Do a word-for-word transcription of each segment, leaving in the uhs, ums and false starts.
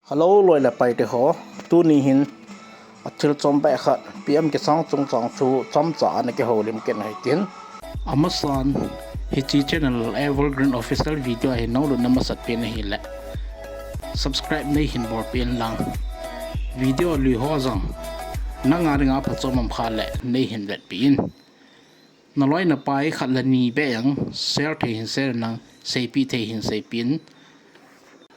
Hello, loi le pai te ho. Tuni hin a thil chom beh khat P M Kisan chungchang chu chomcha ana kihoulim kit nahi tin. Amasan, hiche channel Evergreen Official Video a hin nanglut na masat pen ahile subscribe nei hin bol pen lang. Video lui ho jong nanga dinga phachom um kha le nei hin vetpi in. Naloi napai khat le ni beh jong share thei hin share nang, seipi thei hin seipi in.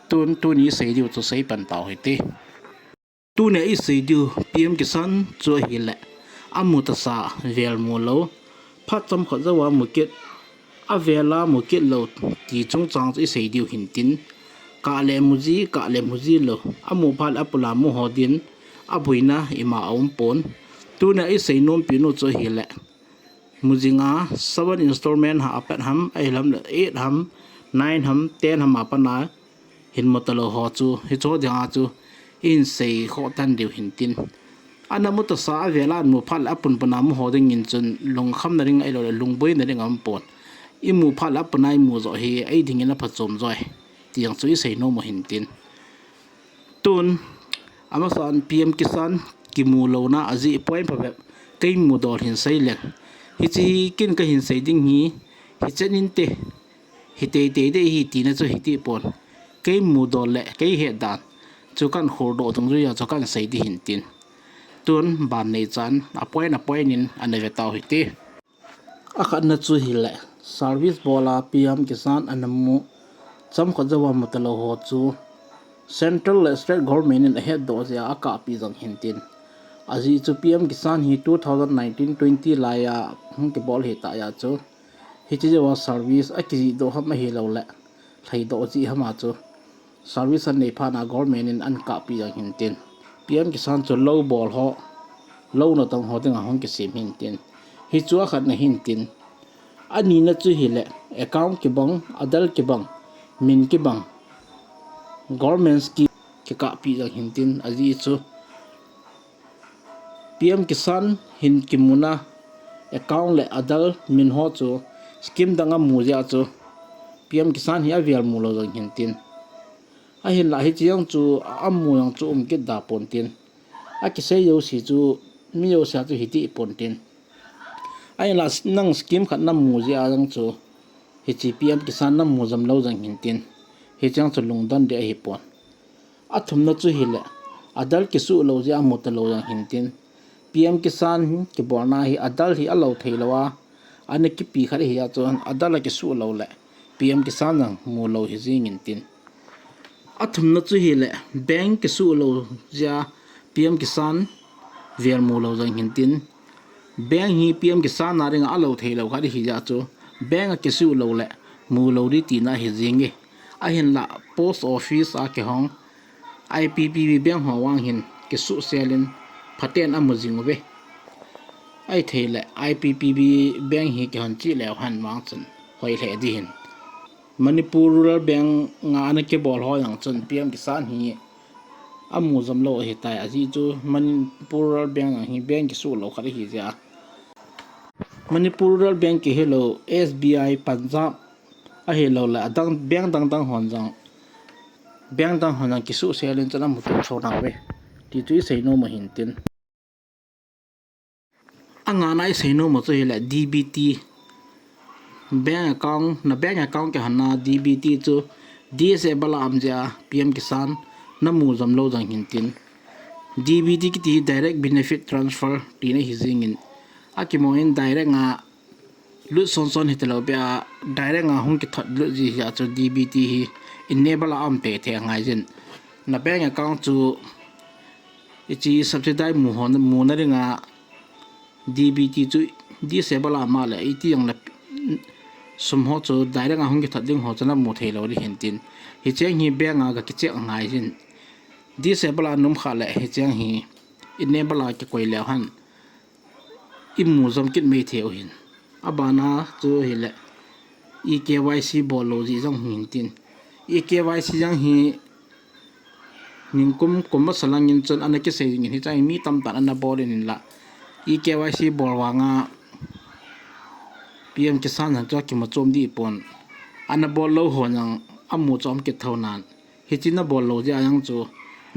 Tun, tuni sei diu chu sei pan tau hite. Tuni a i sei diu P M Kisan chu ahile, amu tasa vel mu lou, phat chomkhat jou a mu kit, avel a mu kit lou ti chungchang chu i sei diu hin tin. Kah le mu ji, kah le mu ji lou, amu phat le apuna mu ho din, aboina ima aum pon. Tuni a i sei nompi nu chu ahile, mu jinga seven installment ha apat ham, ahilam le eight ham, nine ham, ten ham apatna hin mu talou ho chu, hicho dinga chu i hin sei khoh tan diu hin tin. Ana mu tasa avel a mu phat le apun puna mu ho dingin chun lungkhamna ding ahilou le lungboina ding aum pon. I mu phat le apuna i mu jo hi ei dingin aphachom joi. Ti jong chu i sei nom u hin tin. Tun, amasan P M Kisan kimu louna ajeh point phabep kei mudol hin sei leng. Hiche hi ken ka hin sei ding hi, hichen inte, hi teitei dei hi tina chu hiti pon. Kei mudol le kei het dan chu kan khol doh dungjuia chu kan sei ding hin tin. Tun, ban nei chan, a point a point in ana ve tau hite. Akhatna chu ahile, service bol a P M Kisan ana mu, chomkhat jou a mu talou ho chu, central le state government in ahetdoh jeh a akahpi jong hin tin. Ajeh chu P M Kisan hi two thousand nineteen twenty lai a hung kibol ahi tah jeh chu, hiche jou a service akijih doh ham ahilou le, lhai doh jeh ham a chu, service anei phat na government in ana kahpi jong hin tin. P M Kisan chu lou bol ho, lou natong ho dinga hung kisem hin tin. Hichu akhatna hin tin. Anina chu ahile, account kibang, Aadhaar kibang, min kibang, government scheme kikahpi jong hin tin, ajeh chu P M Kisan hin kimuna account le Aadhaar min ho chu scheme dang a mu jeh a chu P M Kisan hi avel mu lou jong hin tin. Ahinlah hiche jong chu amu jong chu um kit da pon tin. Akisei jouse chu mi jouse a chu hiti pon tin. Ahinlah nang scheme khat na mu jeh a jong chu hiche P M Kisan na mu jom lou jong hin tin. Hiche jong chu lungdon ding ahi pon. Athumna chu ahile, Aadhaar kisuh lou jeh a mu talou jong hin tin. P M Kisan kibolna hi Aadhaar hi alou thei lou a, ana kipe khat ahi a chun Aadhaar akisuh lou le P M Kisan jong mu lou hi jing in tin. Athumna chu ahile, bank kisuh lou jeh a P M Kisan vel mu lou jong hin tin. Bank hi P M Kisan a dinga alou thei lou khat ahi jeh a chu, bank akisuh lou le mu lou ding tina ahi jing e. Ahinlah post office a kihong I P P B bank ho vang hin kisuh sel in phaten amu jing uve. Ahithei le I P P B bank hi kihon chih leu hen vang chun hoi lheh ding hin. Manipur Rural Bank a ana kibol ho jong chun P M Kisan hi amu jom lou ahitai, ajeh chu Manipur Rural Bank jong hi bank kisuh lou khat ahi jeh a. Manipur Rural Bank kihilou, S B I, Punjab, ahilou le adang bank dang dang hon jong, bank dang hon jong kisuh sel in chun amu tup tho nauve. Ti chu i sei nom u hin tin. Angana i sei nom u chu ahile D B T. Bank account, na bank account kihonna D B T chu disable a um jeh a P M Kisan na mu jom lou jong hin tin. D B T kiti hi direct benefit transfer tina hi jing in. Akimu in direct a lut son son hita lou beh a direct a hung kithot lut ji ahi a chu D B T hi enable a um teitei angai jin. Na bank account chu hiche subsidy mu ho, muna dinga D B T chu disable a um le iti jong le sum ho chu direct a hung kithot ding ho chu na mu thei lou ding hin tin. Hiche hi bank a ga kicheck angai jin. Disable a um kha le hiche hi enable a kikoi leu hen i mu jom kit mai thei u hin. Abana chu ahile e K Y C bol lou jeh jong hin tin. E K Y C jong hi ningkum kum masa lang in chun ana kisei jing in hiche mi tamtah in ana bol in la. E K Y C bol vang a P M Kisan jong chu akimu chom ding pon. Ana bol lou ho jong amu chom kit tho nan. Hiche na bol lou jeh a jong chu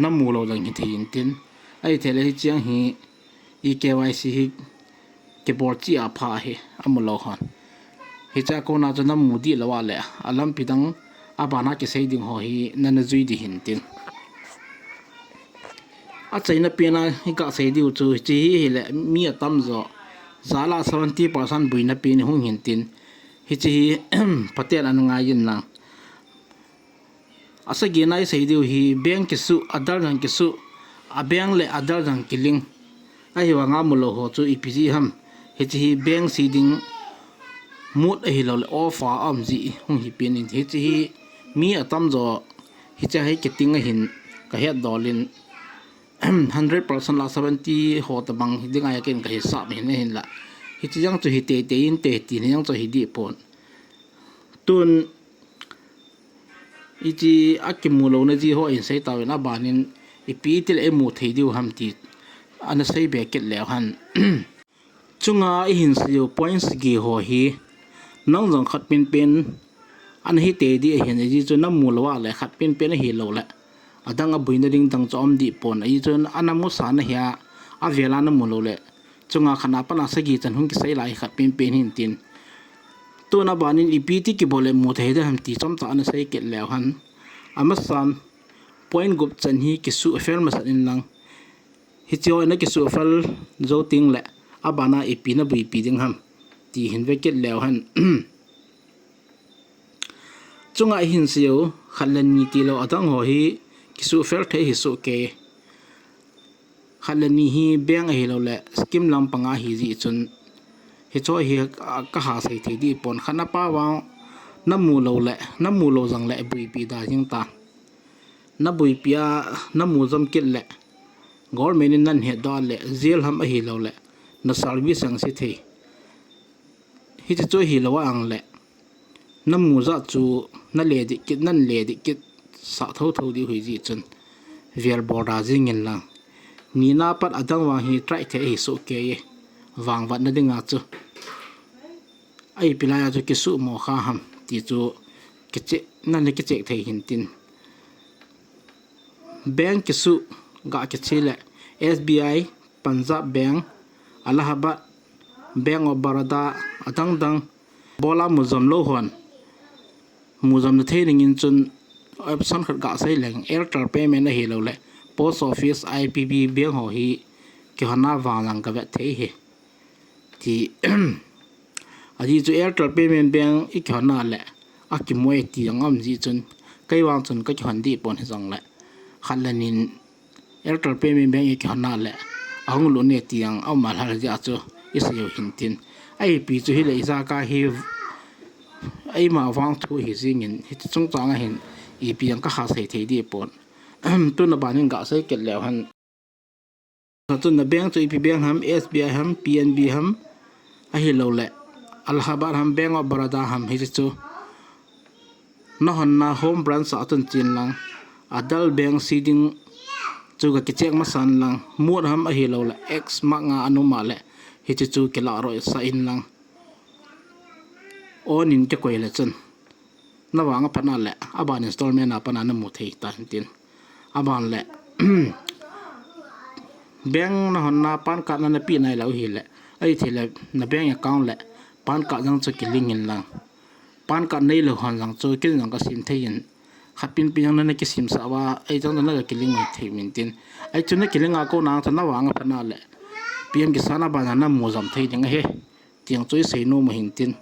namu lou ding hithei intin. Ahithei le hiche jong hi e-KYC hi kibol cheh apha hi amu lou hon. Hiche a kona chu namu dih lou a le alampi dang abana kisei ding ho hi nana jui ding hintin. Achaina pen a hi kasei diu chu hiche hi hile mi atamjo jal a seventy percent boina pen hung hintin. Hiche hi phaten ana ngai in lang. Asagina isei diu hi bank kisuh, Aadhaar jong kisuh, a bank le Aadhaar jong kilink. Ahivanga mu lou ho chu ipi jeh ham. Hiche hi bank seeding mode ahilou le offer a um jeh hung hi pen in hiche hi mi atamjo hiche hi kiting ahin kahet dol in hundred percent la seventy ho tabang ding a ken kahisap hin ahinla. Hiche jong chu hi teitei inte ti ni jong chu hi dih pon. Tun hiche akimu louna jeh ho in sei tauvin abanin ipi ti le imu thei diu ham ti ana sei be kit leu hen. Chunga ihin sei u points sagi ho hi nang jong khat penpen ana hi tei ding ahin, ajeh chu namu lou a le khat penpen ahilou le adang aboina ding dang chu um dih pon, ajeh chu ana musa na hia avel a namu lou le chunga khat a pat a sagi chan hung kisei lai khat penpen hintin. Tun abanin ipi ti kibol le mu thei ding ham ti chomcha ana sei kit leu hen. Amasan point gup chan hi kisuhfel masat in lang. Hiche ho na kisuhfel jou teng le abana ipi naboipi ding ham ti hin ve kit leu hen. Chunga ihin sei u khat le ni tilou adang ho hi kisuhfel thei hi soh kei. Khat le ni hi bank ahilou le scheme lampang a hi jeh chun hiche ho hi kaha sei thei dih pon. Khat na pa vang namu lou le namu lou jong le boipi da jing ta. Naboipi a namu jom kit le government in nahet doh le jail ham ahilou le na service jong se thei. Hiche chu hilou a ang le namu jat chu nale dih kit, nan le dih kit sah thotho ding ahi jeh chun vel bol da jing in lang. Ni na pat adang vang hi try thei hi soh kei e, vangvetna dinga chu. Ipi lai a chu kisuhmo kha ham ti chu kiche, nana kicheck thei hintin. Bank kisuh ga kiche le S B I, Punjab Bank, Allahabad, Bank of Baroda, adang dang. Bol a mu jom lou hon mu jom na thei ding in chun option khat ga sei leng, Airtel Payment ahilou le Post Office, I P P Bank ho hi kihon a vang lang ka vet thei hi. Ti ajeh chu Airtel Payment Bank ikihon a le akimu e ti jong um jeh chun kei vang chun kakihon dih pon hijong le khat le ni in Airtel Payment Bank ikihon a le ahung lut e ti jong um a lhal jeh a chu isei u hintin. Ipi chu hile ijat a hi eima vang thu hi jing in hiche chungchang a hin ipi jong kaha sei thei dih pon. Tun abanin ga sei kit leu hen. Chun na bank chu ipi bank ham, S B I ham, P N B ham, ahilou le Allahabad ham, Bank of Baroda ham, hiche chu nahon na home branch a tun chen lang. Aadhaar bank seeding chu ga kicheck masan lang. Mode ham ahilou le X mark nga ana um a le hiche chu kilah roh sah in lang. On in kikoi le chun navang aphat na le aban installment a pat a namu thei ta hintin. Aban le bank nahon na PAN card nana pe nai lou hile, ahithei le na bank account le PAN card jong chu kilink in lang. PAN card neilou hon jong chu ken jong kasem thei in. Khat penpen jong nana kisem sah uva, ei jong naga kilink thei hintin. Ahi chu na kilink a kona chu navang aphat na le P M Kisan a ban a namu jom thei ding ahi. Ti jong chu isei nom u hintin.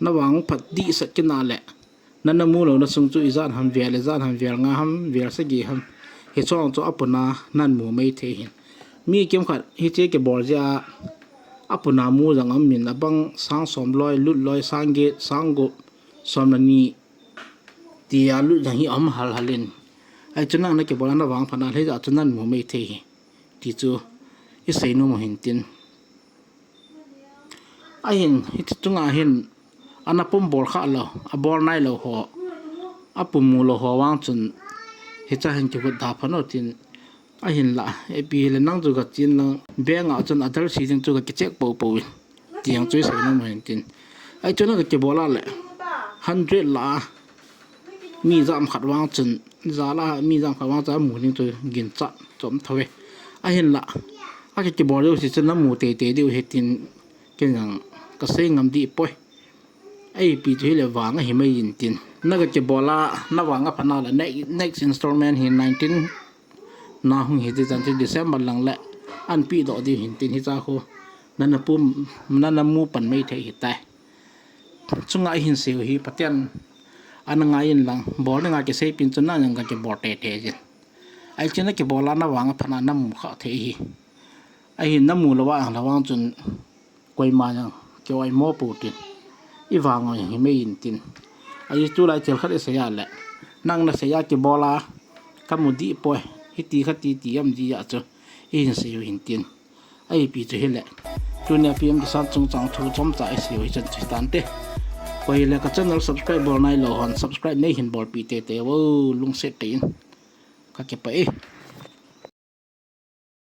Navang phat dih sah kit na le nana mu louna sung chu ijat ham, vel ijat ham, vel nga ham, vel sagi ham, hiche ho chu apuna nan mu mai thei hin. Mi kimkhat hiche kibol jeh a apuna mu jong um in, abang sang som loi, lut loi, sang get, sang gup, som le ni tia lut jong hi um hal hal in. Ahi chu nang na kibol a navang phat na le hijat chu nan mu mai thei hi ti chu isei nom u hintin. Ahin hiche chunga hin ana pum bol kha lou, abol nai lou ho, apum mu lou ho vang chun hiche a hin kigot da phat u tin. Ahinla ipi hile nang chu ga chen lang, bank a chun Aadhaar seeding chu ga kicheck poupou in ti jong chu isei nom u hintin. Ahi chu naga kibol a le hundred lah a mi jat khat vang chun jal a mi jang kha vang cha mu ning chu ginchat chom thou ve. Ahinla, a ki kibol diu si chu namu teitei diu hitin ken jang ka sei ngam dih poi. Ipi chu hile vang ahi mai intin. Na ka kibol a, na vang a phat na le next, next installment hi nineteen na hung hi ti chan chu December lang le an pi doh diu hin tin hi cha khu. Na na pum, na na mu pan mai thei hi tai. Chunga hin sei u hi Pathen ana ngai in lang, bol na nga kisei pin chu na jang ka kibol teitei jin. Ai chin na kibol a na vang a phat na na mu kha thei hi. Ahi na mu lou vang, lou vang chun koima jang ki oimo pou tin. I vang o hi mai intin. Ahi tulai thil khat i sei a le, nang na sei a kibol a ka mu dih poi. Hiti kha ti ti am ji a chu i hin sei u hin tin. Ipi chu hile, tunia P M Kisan chungchang thu chomcha i sei u hi chan chu hi tante. Koi le ka channel subscribe bol nai lou hon subscribe nei hin bolpi teitei vo, lungset tah in. Ka kipah e.